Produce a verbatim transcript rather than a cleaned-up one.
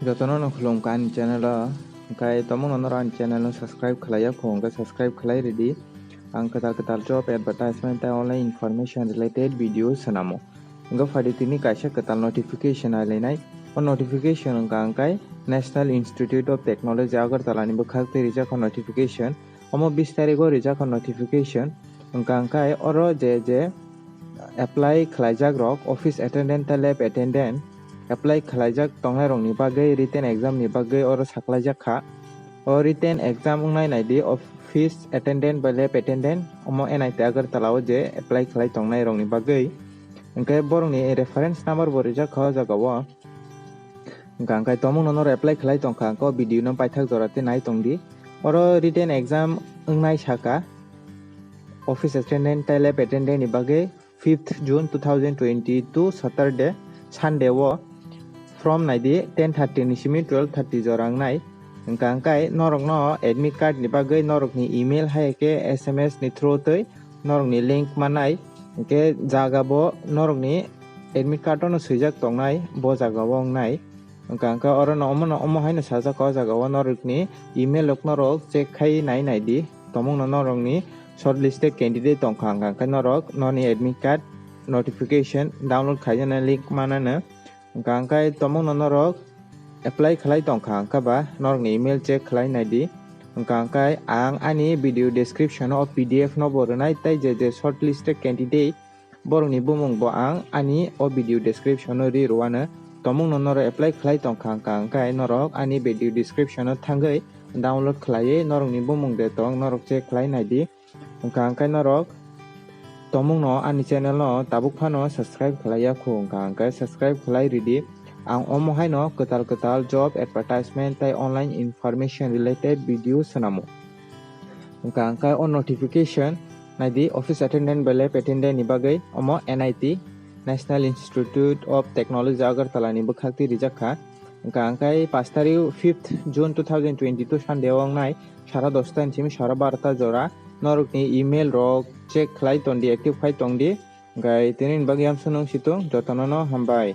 Jotono no khulumkha ani channel o, hwnkhe tomungno norok ani channel no subscribe khlaiya kho, hwnkhe subscribe khlai ridi. Ang kwtal kwtal job advertisement tei online information related video swnamo. Hwnkhe phaidi tini kaisa kwtal notification nailainai. O notification wngkha hwnkhe National Institute of Technology Agartala ni bwkhak tei rijak kha notification. Omo bis tarikh o rijak kha notification. Wngkha hwnkhe oro je je apply khlaijak rok, office attendant tei lab attendant apply khlaijak tongnai rokni bagwi written exam ni bagwi oro saklaijak kha. O written exam wngnai naidi office attendant bai lab attendant, omo N I T Agartala o je apply khlai tongnai rokni bagwi. Hwnkhe borokni reference number bo rijak kha o jaga o. Hwnkha hwnkhe tomungno norok apply khlai tongkha, hwnkhe o video no paithak jora tei nai tongdi. Oro written exam wngnai saka office attendant tei lab attendant ni bagwi fifth June two thousand twenty-two Saturday, Sunday o from naidi ten thirty ni simi twelve thirty jora wngnai. Hwnkha hwnkhe norokno admit card ni bagwi norokni email hai khe S M S ni through twi norokni link mannai. Hwnkhe jaga bo norokni admit card o no swijak tongnai, bo jaga o wngnai. Hwnkha hwnkhe oro no omo no omo hai no sajak o jaga o norokni email rok norok check khai nai naidi. Tomungno norokni shortlisted candidate tongkha hwnkha hwnkhe norok noni admit card notification download khaijana link manano. Hwnkha hwnkhe tomungno norok apply khlai tongkha hwnkha ba norokni email check khlai naidi. Hwnkha hwnkhe ang ani video description o P D F no bo rwnai tei je je shortlisted candidate borokni bumung bo ang ani o video description o ri rwano. Tomungno norok apply khlai tongkha hwnkha hwnkhe norok ani video description o thangwi download khlaiwi norokni bumung de tong norok check khlai naidi. Hwnkha hwnkhe norok tomungno ani channel no tabuk phano subscribe khlaiya kho, hwnkha hwnkhe subscribe khlai ridi. Ang omo haino kwtal kwtal job advertisement tei online information related video swnamo. Hwnkha hwnkhe o notification naidi office attendant bai lab attendant ni bagwi omo N I T, National Institute of Technology Agartala ni bwkhak twi rijak kha. Hwnkha hwnkhe pash tarikh fifth June two thousand twenty-two Sunday o wngnai sara dosta ni simi sara barota jora norokni email rok check khlai tongdi, active khai tongdi. Hwnkhe tini ni bagwi amsonong situng, jotono no hambai.